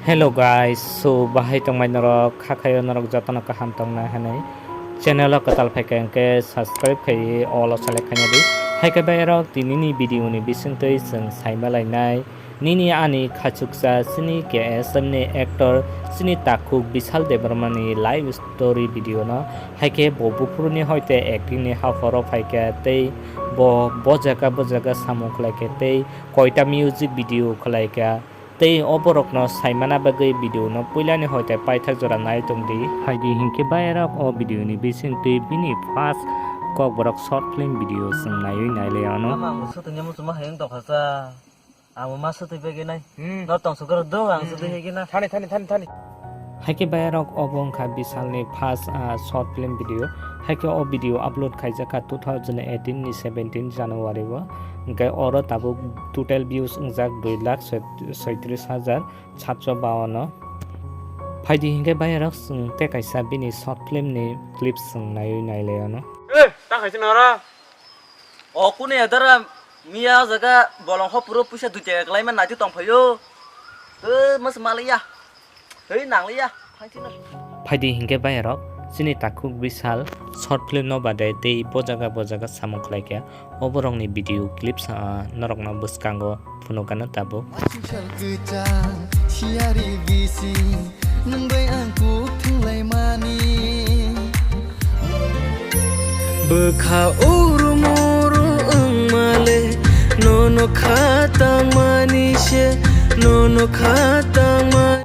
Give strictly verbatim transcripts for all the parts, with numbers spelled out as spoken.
Hello guys, so bahai tongmai norok, kha khayo norok jotono kaham tongnai hinwi channel o kwtal phaikha hinkhe subscribe khaiwi all o select khaina di. Haikhe bayarok tinini video ni bisingtwi chwng saima lainai. Nini ani khachuksa chini K S M ni actor chini takhuk Bishal Debbarma ni life story video no. Haikhe bo buphuru ni hoite acting ni hapharo phaikha tei bo bo jaga bo jaga samung khlaikha tei koita music video khlaikha. Tei o borokno saimana bagwi video no puilani hoite paithak jora nai tongdi. Phaidi hinkhe bayarok o video ni bisingtwi bini first Kokborok short film video chwng naiwi nailai ano. Mama, ang swtwngya muchungma hayung tongkha sa. Ang ma swtwi bagwi nai. Hmm. No tong sukar do, ang swtwi Hmm. higina. Thani, thani, thani, thani. Haikhe bayarok obo wngkha Bishalni first, ah, short film video. Haikhe o video upload khaijakha two thousand eighteen ni seventeen January o. Hinkhe oro tabuk total views wngjak dui lakh soitris hajar satso bawanno. Phaidi hinkhe bayarok chwng tei kaisa bini short film ni clips chwng naiwi nailai ano. Eh, ta khaisa nara. O kune adara miya jaga bolong ho puro puisa dui taka kalaima naiti tongphaio. Eh, mas maliya. Hei, nangliya, phangchino. Phaidi hinkhe bayarok, chini takhuk Bishal short film no bade tei bo jaga bo jaga samung khlaikha. O borokni video clips, ah, norokno bwskango phunukgano tabuk. Aswk sal kwchang, siyari bising, nwng bai ang kuk thwnglaimani. Bwkha uru muru wngmale, nono kha tangmani se, nono kha tangmani.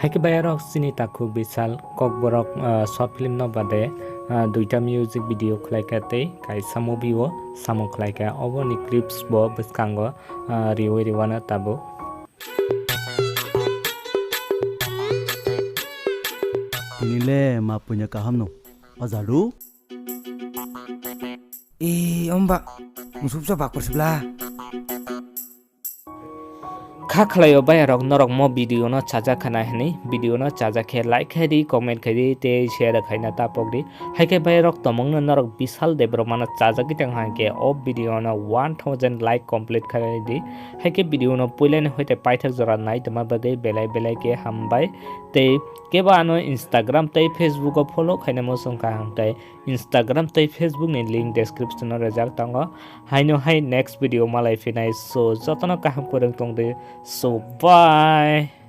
Haikhe bayarok chini takhuk Bishal Kokborok, ah, short film no bade, ah, duita music video khlaikha tei kaisa movie o samung khlaikha. Oboni clips bo bwskango, ah, riwi riwana tabuk. Tinile ma punya kaham no. Azalu? Eh, omba. Musupsa bakor sibla. Kha khlaio bayarok norok mo video no chajak khana hinwi, video no chajak khe like khai di, comment khai di tei share khaina ta pok di. Haikhe bayarok tomongno norok Bishal Debbarma no chajagwi tong hwnkhe o video no one thousand like complete khai di. Haikhe video no puilani hoite paithak jora nai tongma bagwi belai belai khe hambai. Tei kebo ano Instagram tei Facebook o follow khaina muchung kha hwnkhe Instagram tei Facebook ni link description o rwjak tongo. Haino hai next video malai phinai. So, jotono kaham kwrwng tongdi. So, bye.